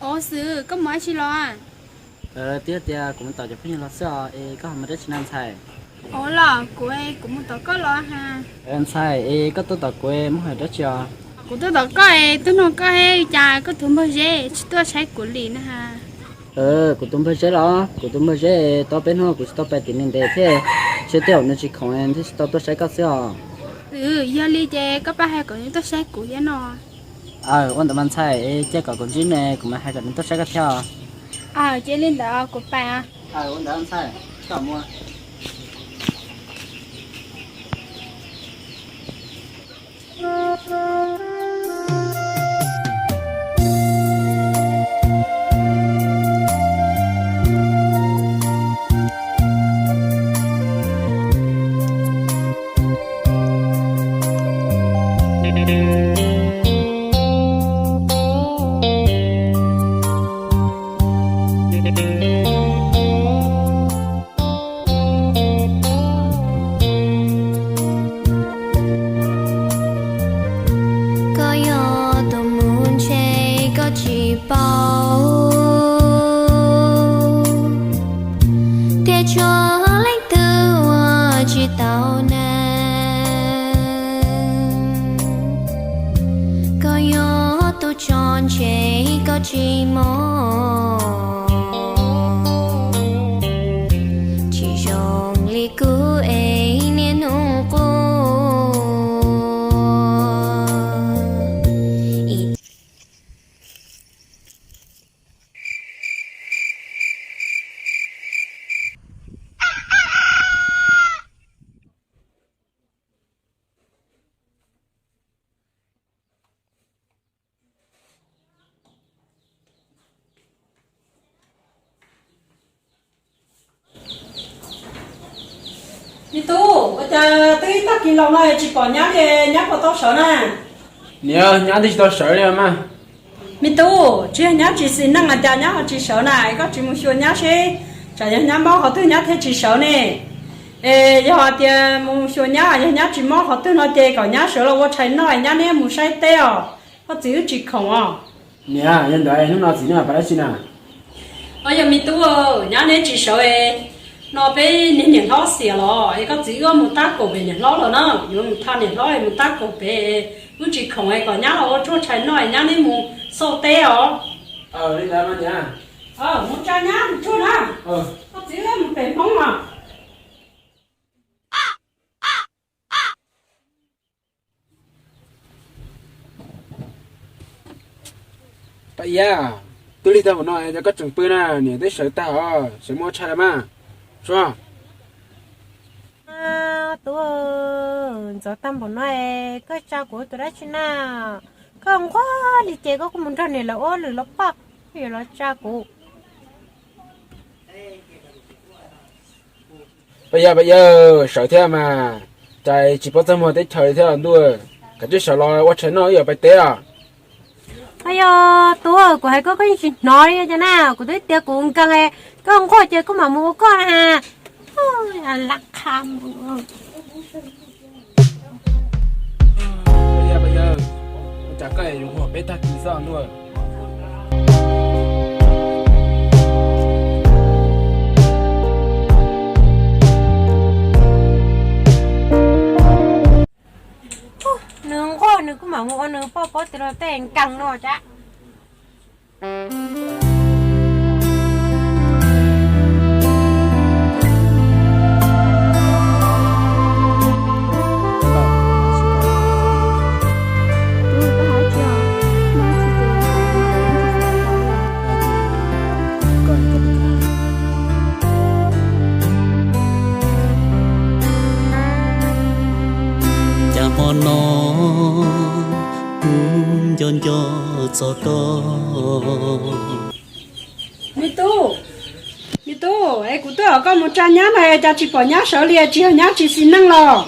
Ov Xwm, koj mus dab tsi los? Twb tias kuv mus tom cov phooj ywg los xwb os, es koj ho mus dab tsi na ntxhais? Ov los kuv, kuv mus tom koj los ha. Ntxhais, es koj tuaj tom kuv muaj hais dab tsi os? Kuv tuaj tom koj es tuaj nug koj cas koj tus npawg Zeb tsis tuaj saib kuv li na ha. Kuv tus npawg Zeb los? Kuv tus npawg Zeb tau peb hnub kuv tsis tau pais tim nws ntev thiab, tsis tej zaum nws tsis khoom thiaj tsis tau tuaj saib koj xwb os. Yog li ces koj pab hais kom nws tuaj saib kuv thiab no. Ua ntawd mas ntxhais, cia kom kuv ntsib nws kuv mam hais kom nws tuaj saib koj thiab. Cia li ntawd kuv pais. Ua ntawd ntxhais, koj mus. Koj yog tus mus ntshe koj tsis paub, thiab tshuav leej twg ua tsis tau neeg. Koj yog tus tso ntshe koj tsis mob, tsis zoo li kuv es niaj hnub quaj. Me tub, ua cas twb tag kis los no tsis pom nyab li, nyab puas tau sawv na? Niam, nyab twb tsis tau sawv li mas. Me tub, tsis yog nyab tsis xis neej los cas nyab ho tsis sawv na, koj tsis mus xyuas nyab seb tsam yog nyab mob qhov twg nyab thiaj tsis sawv ne. Es yog hais tias mus xyuas nyab, yog nyab tsis mob qhov twg no ces kom nyab sawv los ua tshais noj, nyab neb mus saib teb os, koj txiv wb tsis khoom os. Niam, yog ntawd hnub no txiv neb pais dab tsi na? Os, yog me tub, nyab neb tsis sawv no peb niag niam hlob xiam los es koj txiv wb mus tab kaum pem niam hlob los na, yuav mus tham niam hlob es mus tab kaum pem, wb tsis khoom es kom nyab los ua tsuag tshais noj es nyab neb mus xauj teb os. Li ntawd mas niam. Mus tsa nyab mus tsuag na, koj txiv wb mus pem Hmoob os. Paj Iab, twb lig tag npaum no es koj tseem pw na, niam twb sawv tag os, sawv mus ua tshais los mas. Tub, ntxov tag npaum no es koj tsa kuv ua dab tsi na? Koj nquag li ces koj kuj mus nrog niam lawv ua lwm los poj, yuav los tsa kuv. Paj Iab, Paj Iab, sawv thiab mas, cas tsis paub txaj muag teb chaws li thiab ntuj, kav tsij sawv los ua tshais noj wb yuav pais teb os. Yog tub, kuv hais koj koj yeej tsis hnov li cas na, kuv twb tias kuv nkees, koj nquag ces kuv mam mus ua koj na. Laj qha. Cas koj yuav nquag peb tag kis xwb ntuj. Nws nquag nws kuj mam mus ua nws poj pob tw los tej nkeeg no cas. Cas hmo no kuv nco nco txog koj. Me tub, me tub, es kuv twb kom koj mus tsa nyab na, cas tsis pom nyab sawv li, tsis yog nyab tsis xis neej los?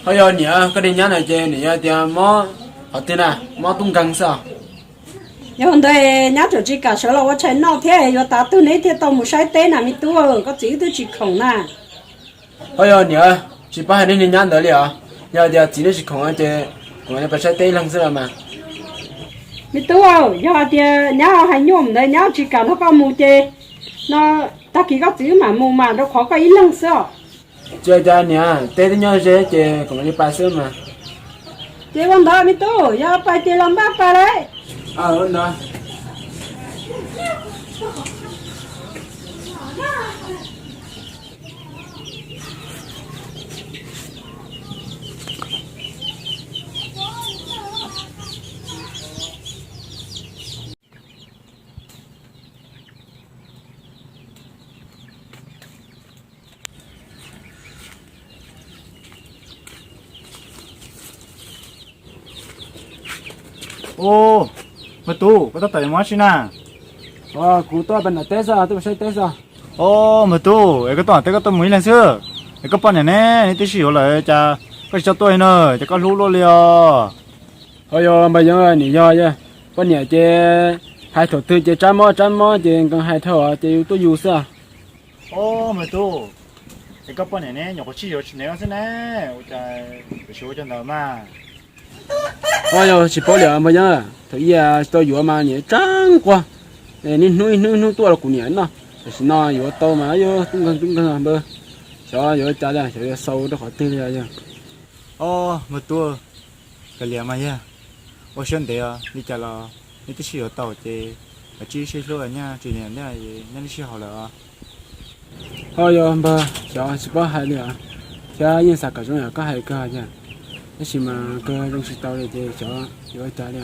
Ho yog niam, koj de nyab na ces niam yog tias mob qhov twg na, mob tub nkeeg xwb. Yog ntawd nyab tseem tsis kam sawv los ua tshais noj thiab, yuav tav twg neb thiaj tau mus saib teb na me tub, koj txiv wb twb tsis khoom na. Ho yog niam, tsis paub hais nej niag nyab ntawd li os. Yog tias txiv nej tsis khoom ces kuv mam li pais saib teb ib leeg xwb los mas. Me tub, yog hais tias nyab hais nyuaj ntawd nyab tsis kam nrog koj mus ces no tag kis koj txiv wb mam mus mas rau qhov koj ib leeg xwb os. Tsis ua cas niam, teb twb nyob ze ces kuv mam li pais xwb mas. Ces ua ntawd me tub, yog pais ces los npaj pais lauj. Ub, npawg tub, koj tab tom yuav mus dab tsi na? Kuv tuaj pem nram teb xwb, tuaj saib teb xwb. Ub, npawg tub, es koj tuaj nram teb koj tuaj mus ib leeg xwb, es koj poj niam ne, neb twb sib yuav lawm cas koj tsis tau tuaj li na, ces koj hlub luaj li os. Ho yog npawg Yeeb, nim yog poj niam ces hais thaum twg ces tsab mob tsab mob ces nkees hais dhau ces yus tuaj yus xwb. Ub, npawg tub, es koj poj niam ne nyuam qhuav sib yuav tsis ntev xwb ne, ua cas yuav tsis ua cov ntawd mas? Ho yog tsis paub li npawg Yeeb, thaum ub tsis tau yuav mas niam tsab nquag, niaj hnub ib hnub ib hnub tuaj los kuv niam noj, tam sim no yuav tau mas yuav tub nkeeg tub nkeeg npawg. Xyov yuav ua cas li, xyov yuav xaus rau qhov twg li yog. Ob, npawg tub, kav liam mas yog, ua siab ntev os, li cas los neb twb sib yuav tau ces kav tsij sib hlub nyaj tsis liam neb, neb sib haum lawm os. Ho yog npawg, xyov tsis paub hais li os, thiab yeej xav kom zoo yam koj hais kawg yog, tab sis mas kawg zoo tsis tau li ces xyov yuav ua cas li.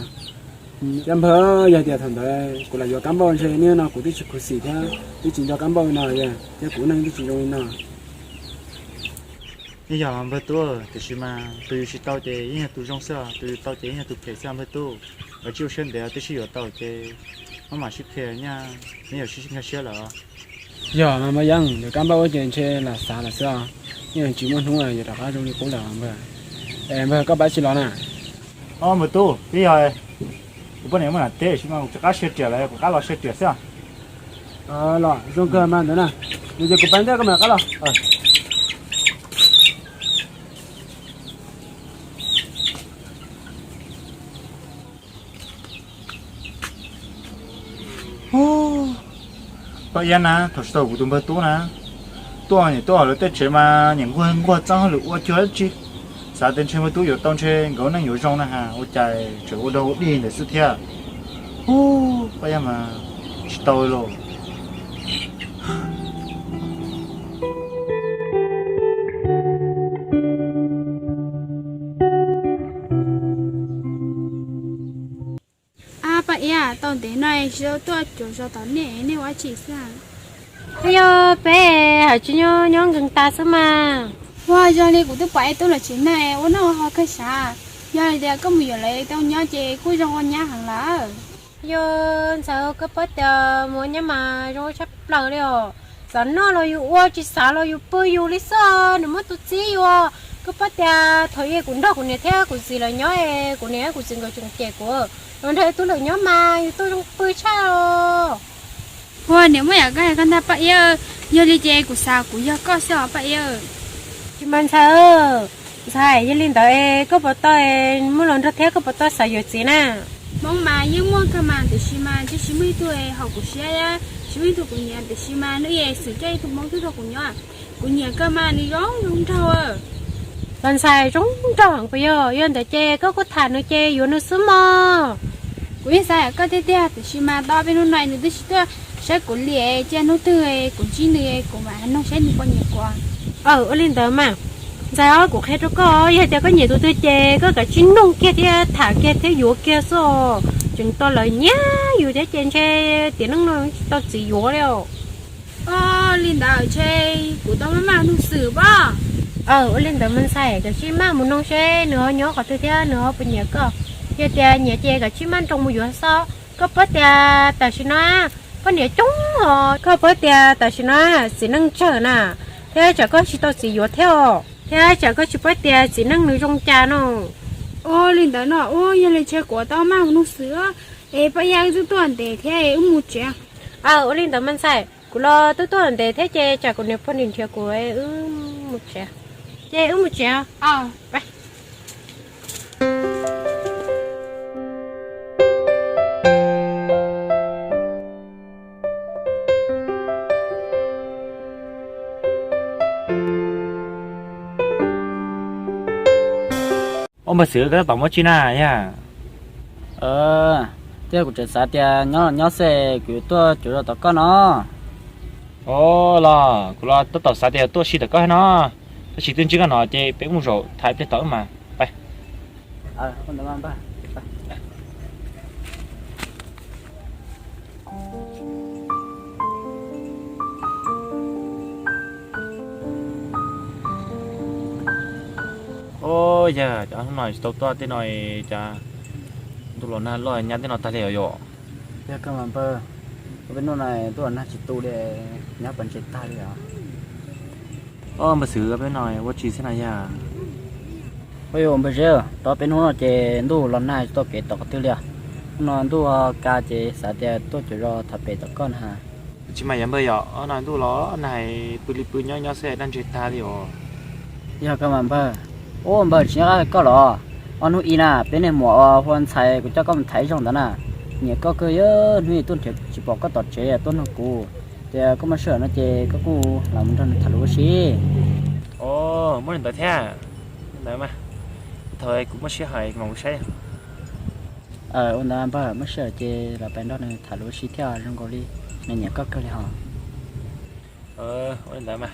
Yog npawg, yog tias thaum ntawd kuv lam yuav kab npauj ntshe niaj no kuv twb tsis khuv xim thiab twb tsis nco kab npauj li no, thiab kuv neeg twb tsis zoo li no. Yeej yog npawg tub, tiam sis mas tus yus tsis tau ces yeej yog tus zoo xwb, tus yus tau ces yeej yog tus phem xwb npawg tub. Kav tsij ua siab ntev, twb sib yuav tau ces maj mam sib qhia nyaj, neb yuav sib nkag siab lawm. Yog mas npawg Yeeb, yuav kab npauj ua ces ntshe lam xav lawm xwb os, yeej tsis muaj hnub yuav rov qab zoo li qub lawm npawg. Es npawg koj pab tsis los na? Ob npawg tub, twb yog kuv poj niam muaj nam teb sis mas kuv rov qab sia riam lawm, kuv rov qab los sia riam xwb. Los zoo kawg mas ntawd na, nws ces kuv pab ntej koj mam rov qab los. Paj Iab na, thaum tsis tau kuv tus npawg tub na, tuaj niam tuaj lawv tej tsev mas niam nquag nquag txeeb hauj lwm ua cuag dab tsi. Xav tias ntshe npawg tub yuav tau ntshe nkawd neej yuav zoo na has, ua cas tseem ua dog ua dig ntawd xwb thiab. Ub, Paj Iab mas tsis tau li lauj. Ab, Paj Iab, tau ntev no tsis tau tuaj cuag zos tom nej, nej ua dab tsi xwb? Yog peb hais tsis nyob nyob nkees tas xwb mas. Ua zoo li kuv twb pom ib tug los tsev neeg ua noj ua haus kawg sav. Yog tias koj mus yuav lawv tau nyob ces kuj zoo ua nyab heev lawm. Yog ntxhais, koj paub tias mus ua nyab mas zoo tshaj plaws li os. Xav noj los yus ua, tsis xav los yus pw yus li xwb, nws muab tus txib yus. Koj paub tias thaum ub kuv nrog kuv niam thiab kuv txiv lawv nyob, kuv niam kuv txiv nkawd tseem cem kuv los nrog ib tug lawm nyob mas yus tuaj zoo pw tshaj os. Ua niam, muaj yam koj hais koj ntag Paj Iab, yog li ces kuv xav kuv yog koj xwb os Paj Iab. Tsis mas ntxhais, ntxhais, yog li ntawd koj puas tau muaj los nrog thiab koj puas tau xav yuav txiv na? Hmoob mas yeej muaj kawg mas, tiam sis mas tsis muaj ib tug haum kuv siab, tsis muaj ib tug kuv nyiam, tiam sis mas nws xwm tau ib tug Hmoob twb nrog kuv nyob, kuv nyiam kawg mas nws zoo zoo nraug. Los ntxhais, zoo nraug heev puas yog? Yog ntawd ces koj kuj tham nws ces yuav nws xwb mog. Kuv yeej xav yam koj tiag tiag, tiam sis mas tau peb hnub no nws twb tsis tuaj saib kuv li, cia hnub twg kuv ntsib nws kuv mam nug saib nws puas nyiam kuv. Aw, ua li ntawd mas. Ntxhais os, kuv qhia rau koj, yog tias koj nyiam tus twg ces koj kav tsij nug kiag thiab tham kiag thiab yuav kiag xwb os. Tseem tau lawv nyiam yus thiab ces ntshe tiam neej no tsis tau txiv yuav li os. Ua li ntawd ces kuv tau maj maj nug xwm pob. Aw, ua li ntawd mas ntxhais, kav tsij maj mus nug seb nws ho nyob qhov twg thiab nws ho puas nyiam koj. Yog tias nyiam ces kav tsij maj nroos mus yuav xwb. Koj paub tias tam sim no poj niam coob os, koj paub tias tam sim no txiv neej tsawg na, thiab tsam koj tsis tau txiv yuav thiab os, thiab tsam koj tsis paub tias txiv neej nws zoo cas no. Ua li ntawd no, ua yog li ces kuv tau maj mus nug xwm. Es Paj Iab, wb twb tuaj ntev thiab, wb mus tsev. Aw, ua li ntawd mas ntxhais, kuv los twb tuaj ntev thiab ces tsam kuv niam pog nrhiav kuv, wb mus tsev. Ces wb mus tsev. Aw. Ua npawg Xwm, koj tab tom ua dab tsi na yog? Tiag, kuv tseem xav tias nyob los nyob xwb, kuv yuav tuaj cuag zog tom koj no. Ua los kuv los tab tom xav tias tuaj si tom koj no, tab sis twb ntsib koj no ces peb mus zaum tham ib pliag tom wb mas. Ua yog cov hnub no tsis tau tuaj tej no, cas ntuj los nag loj nyab tej no tag li os yom? Yog kawg mas npawg, peb hnub no ntuj los nag tsis tu li, nyab puas ntses tag li os? Ua npawg Xwm, peb no ua tsi xwb na yog? Ua npawg Zeb, rov peb hnub no ces ntuj los nag tsis tau kev tom qhov twg li os. Hnub no ntuj ka ces xav tias tuaj cuag zog tham pem tom koj na. Tsis mas yog npawg, yog no ntuj los nag pw li pw nyob nyob xwb dab ntses tag li os. Yog kawg mas npawg. Ua npawg, tsis nyob qab koj los? Ob hnub ib na peb niag muam uas hu ua Ntxhais kuv coj koj mus tham ib zaug ntawd na, nyiam koj kawg, hnub ib tuaj nrhiav tsis pom koj tom tsev tuaj nug kuv, tias koj muaj sij hawm no ces koj kuj los mus nrog nws tham lus ua si. Ua, muaj li ntawd thiab. Li ntawd mas, thaum kuv muaj sij hawm mam mus saib. Ua ntawd npawg, muaj sij hawm ces los pais nrog nws tham lus ua si thiab, zoo nkaus li nws nyiam koj kawg li hos. Ua li ntawd mas.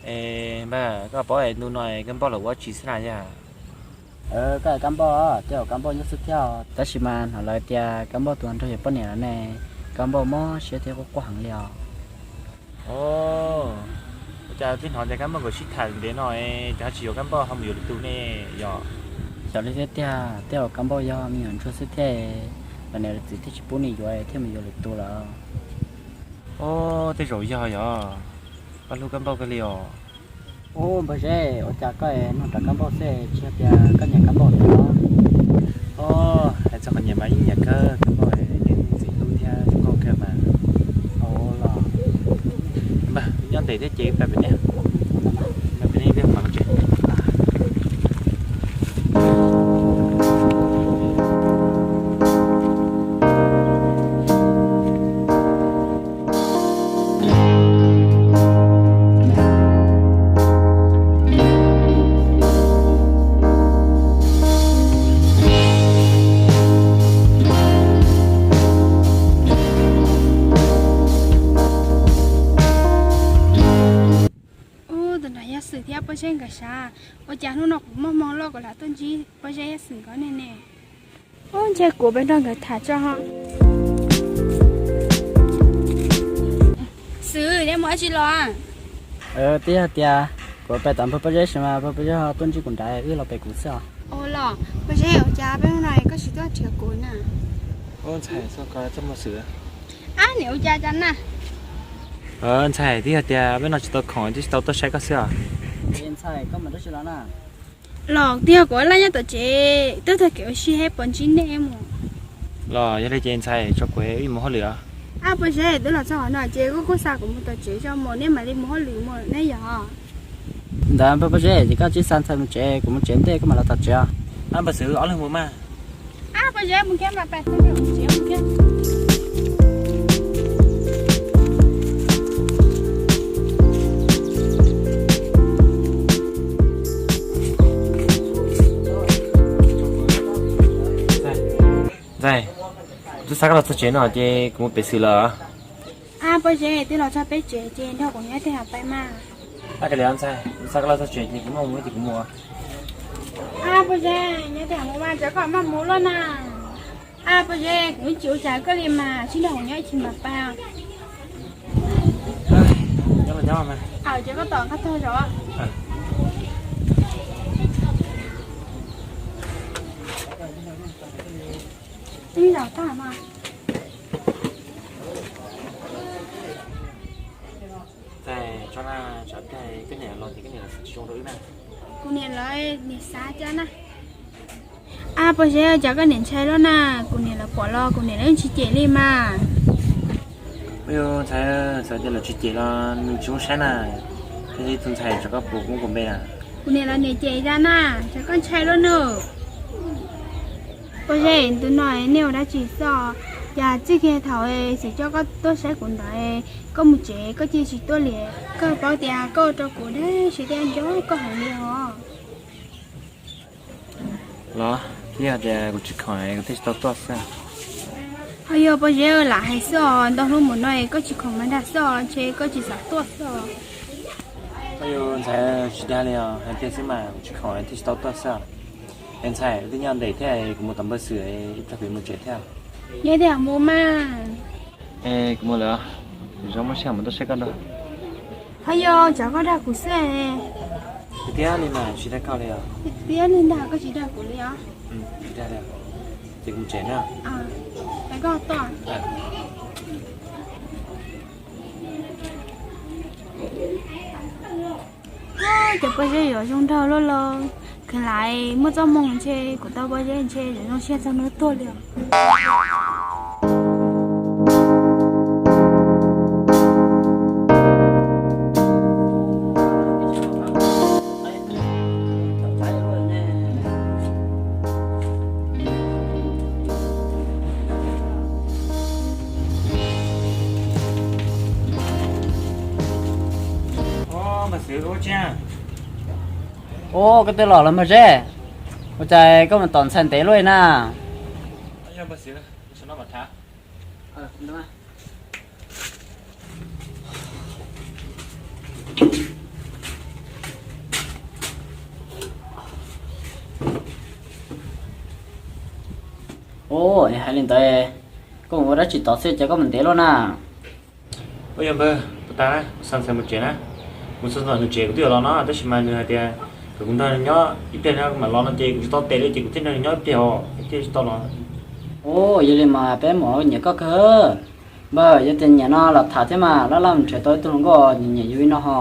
Es npawg, koj paub es ntu no kab npauj los ua tsi xwb na yog? Koj kab npauj, tej zaum kab npauj nyob xwb thiab, tab sis mas hnov lawv tias kab npauj tus nrog yus poj niam lawm ne, kab npauj mob siab thiab quaj quaj heev li os. Ua cas twb hnov tias kab npauj nkawd sib tham ntev no, cas ho tsis yuav kab npauj ho mus yuav lwm tus ne yog? Xyov li thiab tiag, tej zaum kab npauj yog me nyuam ntsuag xwb thiab, lawv niam lawv txiv thiaj tsis pub nws yuav thiaj mus yuav lwm tus lawm. Ua, tej zaum yog yog, koj hlub kab npauj kawg li os. Ua npawg Zeb, ua cas koj nug rau kab npauj xwb, tsis yog tias koj nyiam kab npauj thiab los? Ua, hais txog qhov nyiam mas yeej nyiam kawg, kab npauj niam txiv hlub thiab zoo nkauj kawg mas. Ua los, npawg, nyob ntev thiab ces pab pem ne, pab pem ne ib pliag mam tsev. Ub, tus no Yaj Xwm thiab Paj Zeb nkawd sav. Ua cas hnub no kuv muaj hmoo loj kuv lam tuaj ntsib Paj Zeb, Yaj Xwm nkawd ne ne? Ub, ntshe kuv peb nrog nkawd tham tso ho. Xwm, neb mus dab tsi los? Twb yog tias kuv pais tom npawg Paj Zeb sav mas npawg Paj Zeb ho tuaj ntsib kuv nrad wb los pem kuv xwb os. Ua los, Paj Zeb, ua cas peb hnub no koj tsis tuaj nrhiav kuv na? Ntxhais, txhob koj txaj muag Xwm. Ab, niam ua cas cas na? Ntxhais, twb yog tias peb no tsis tau khoom twb tsis tau tuaj saib koj xwb os. Ntxhais, koj mus dab tsi los na? Los twb yog kuv laj nyob tom tsev, twb tag kev ua si, pom ntsib nej mus. Los yog li ces ntxhais, tso kuv wb mus hauj lwm os. Ab, Paj Zeb, twb los txog qhov no ces koj kuj xa kuv mus tom tsev tso mus, nej mam li mus hauj lwm mus ne yog? Ntawd Paj Zeb, ces koj tsis xa ntxhais mus tsev, kuv mus tsev ntej koj mam los tom tsev os. Ab, npawg Xwm, ob leeg mus mas. Ab, Paj Zeb, mus kiag mas, peb mus tsev mus kiag. Ntxhais, kuv twb xa koj los txog tsev no ces kuv mus pem Xwm lawm. Ab, Paj Zeb, twb los txog peb tsev ces nrog kuv nyob tej hav pais mas. Ab, kav liam ntxhais, kuv xa koj los txog tsev ces kuv muaj mus ces kuv mus. Ab, Paj Zeb, nyob tej hav mus mas, txawm koj maj mus luaj na. Ab, Paj Zeb, kuv tsis ua cas koj li mas, sib nrog kuv nyob ib chim mam pais. Nyob los nyob mas. Ces koj tos koj tag zog. Ib zaug tag mas. Txhais, tso na, tsam koj niam los ces koj niam los xav tsis zoo rau wb na. Kuv niam los niam xav cas na. Ab, Paj Zeb, cas koj niam ntshai luaj na, kuv niam lawv pom los kuv niam lawv yeej tsis cem li mas. Ntxhais, txawm tias lawv tsis cem los nws tsis muaj saib na, thiab ib tug ntxhais tsam koj puas muab kuv npe na. Kuv niam los niam cem cas na, cas koj ntshai luaj na. Paj Zeb, ntu no nej ua dab tsi xwb? Cas txij kiag thaum Xwm coj koj tuaj saib kuv ntawd, koj mus tsev koj cia tsis tuaj li. Koj paub tias koj ua rau kuv dab tsi thiab nco koj heev li os. Los, yog tias kuv tsis khoom kuv thiaj tsis tau tuaj xwb. Ho yog Pob Zeb, lam hais xwb os, ntau hnub mus no koj tsis khoom mas dag xwb os, ntshe koj tsis xav tuaj xwb os. Ntxhais, tsis dag li os, hais tiag xwb mas kuv tsis khoom thiaj tsis tau tuaj xwb. Es ntxhais, wb twb nyob ntev thiab, kuv mus tom npawg Xwm ib pliag kuv mus tsev thiab. Nyob tiag mus mas. Es kuv mus lawm, zoo muaj sij hawm mus tuaj saib koj dua. Ho yog tsam koj dag kuv xwb. Tiag li mas tsis dag koj li os. Tiag li ntag, koj tsis dag kuv li os. Tsis dag li. Ces kuv mus tsev na. Koj tuaj. Cov Pob Zeb yuav zoo nraug luaj los, kheev lam muaj txoj hmoo ntshe kuv tau Pob Zeb ntshe yuav zoo siab txog hnub tuag li os. Ub, koj twb los lawm Pob Zeb, ua cas koj mus tom ntxhais ntev luaj li na? Ub, hais li ntawd, koj mus ua dab tsi tod xwb ces koj mus ntev luaj na? Ua yog npawg, puas tas na, kuv xa ntxhais mus tsev na. Mus txog tom nws tsev kuv twb yuav los no, tab sis mas nws hais tias kom kuv nrog nws nyob ib pliag no mam los no ces kuv tsis tau tes li ces kuv thiaj nrog nws nyob ib pliag os, thiaj tsis tau los. Ub, yog li mas peb mus, nyiam koj kawg. Npawg, yog tias nyiam no los tham thiab mas, laj laj mus nrhiav tau ib tug hluas nkauj nyiam nyiam yus li no ho.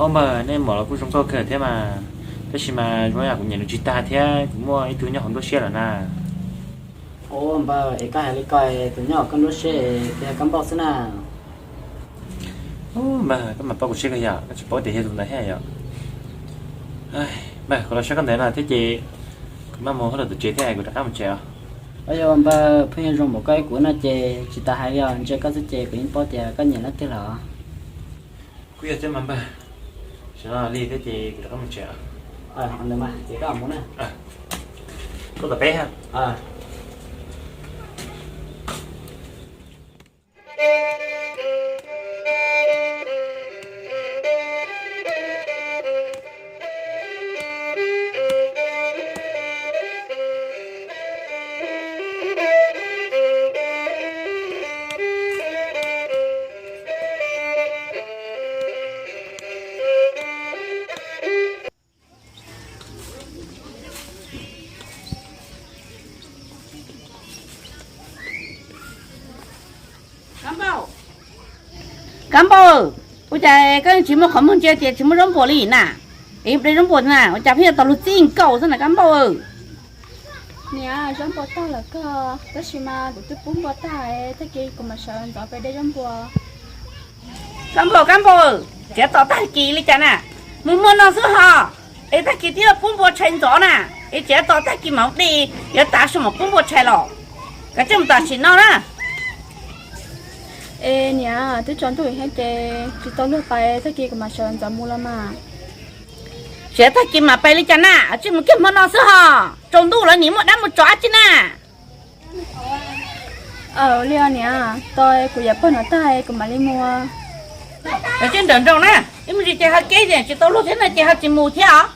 Ub npawg, nej muam los kuj zoo nkauj kawg thiab mas, tab sis mas zoo yam kuv nyiam nws tsis tag thiab kuv muaj ib tug nyob hauv nruab siab lawm na. Ub npawg, es koj hais li ko, tus nyob hauv koj nruab siab es yog Kab Npauj xwb na. Ub npawg, koj mas paub kuv siab kawg yom, koj tsis paub tias yog tus ntawd thiab yom. Npawg, kuv los saib koj ntawd no thiab ces kuv mam mus hauj lwm tom tsev thiab kuv rov qab mus tsev os. Ua yog npawg, pheej zoo npaum koj ib kuv no ces tsis tas hais li os, ntshe koj xwb ces kuv yeej paub tias koj nyiam leej twg lawm. Kuj yog thiab mas npawg, tam sim no lig thiab ces kuv rov qab mus tsev. Ntawd mas ces koj mus na. Tuaj tom peb ha. Kab Npauj, ua cas koj tsis muaj qhov muag ntsia tias tsis muaj zaub npua li na? Es de zaub npua na, ua cas pheej yuav tos luag txij nkaus xwb na Kab Npauj? Niam, zaub npua tag lawm kawg, tab sis mas kuv twb pub npua tag, tag kis kuv mam sawv ntxov pem de zaub npua. Kab Npauj, Kab Npauj, tseem tos tag kis li cas na? Mus muaj no xwb ho, es tag kis twb yuav pub npua tshais ntxov na, es tseem tos tag kis mam de, yuav tav su mam pub npua tshais los. Kav tsij mus tam sim no na. Es niam, twb tsaus ntuj thiab ces tsis tau luag pais, tag kis kuv mam sawv ntxov mus los mas. Tseem tag kis mam pais li cas na, tsij mus kiag hmo no xwb ho, tsaus ntuj lawm nim muaj dab muaj tsov dab tsi na. Li os niam, tos kuv yuav pog no tag kuv mam li mus. Kav tsij nrawm nroos na, ib me ntsis ces ho keb tsis tau luag thiab no ces ho tsis mus thiab os.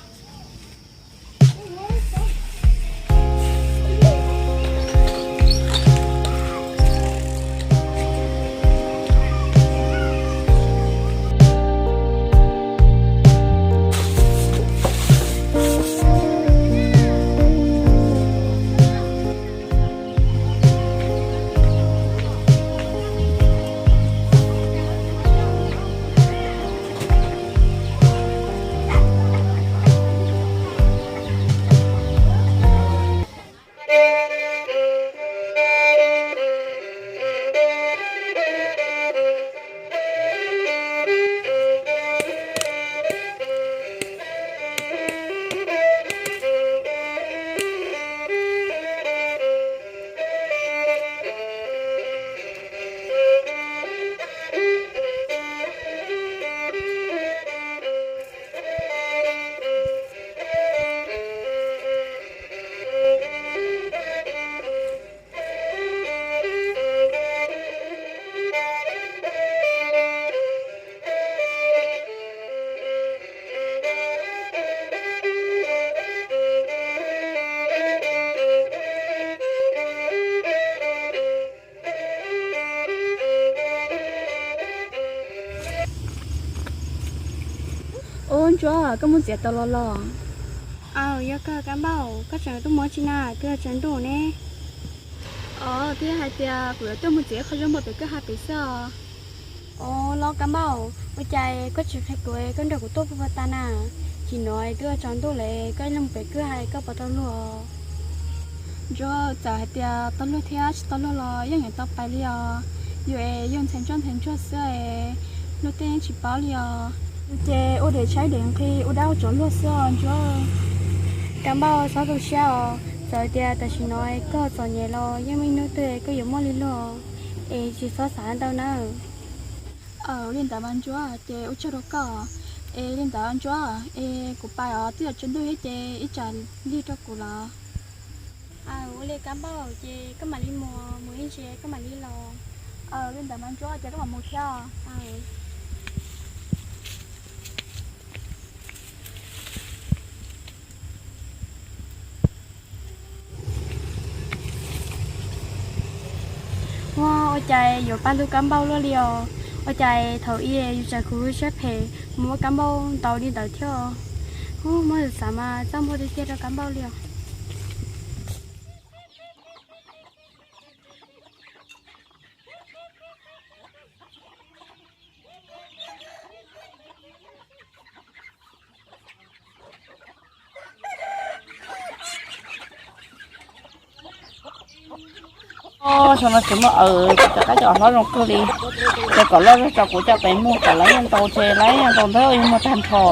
Ncuab, koj mus txiav tau los los? Aw, yog kawg Kab Npauj, koj tseem tuaj mus tsi na, twb yuav tsaus ntuj ne. Os, twb yog hais tias kuv yuav tuaj mus txiav qhov zoo npaum pem koj hais pem xwb os. Os, los Kab Npauj, ua cas koj tsis qhia kuv, koj nrog kuv tuaj puag ta na? Tam sim no twb yuav tsaus ntuj lawm, koj ib leeg mus pem kwj ha koj puas tau luag? Ncuab, txawm hais tias tau luag thiab tsis tau luag los yeej yuav tau pais li os. Yus es yus ntxhais ntsuag ntxhais ntsuag xwb es luag tej yeej tsis paub li os. Ces ua dej tshaib dej nqhis, ua dab ua tsov luag xwb os Ncuab. Kab Npauj, txhob tu siab os, txawm tias tam sim no koj txom nyem los yeej muaj ib hnub twg koj yuav muaj li luag, es tsis txhob xav ntau nawb. Aw, ua li ntawd mas Ncuab, ces ua tsaug rau koj. Es li ntawd Ncuab, es kuv pais os, twb yuav tsaus ntuj thiab ces ib tsam lig rau kuv los. Aw, ua li Kab Npauj, ces koj mam li mus, mus ib ntsis koj mam li los. Aw, li ntawd mas Ncuab, ces koj mam mus thiab. Ua, ua cas yuav pab hlub Kab Npauj luaj li os. Ua cas thaum ub yus tseem khuv siab phem mus muab Kab Npauj ntaus li ntawd thiab os. Ub, muab xav mas txaj muag tiag tiag rau Kab Npauj li os. Ub, saum no tsis muaj aws, kuv cov qaib cov hlob zoo kawg li. Ces kom loj zog tso kuv coj pem muag kom lawv yeej ntaus ces lawv yeej ntaus ntawd yuav muag tag nrho.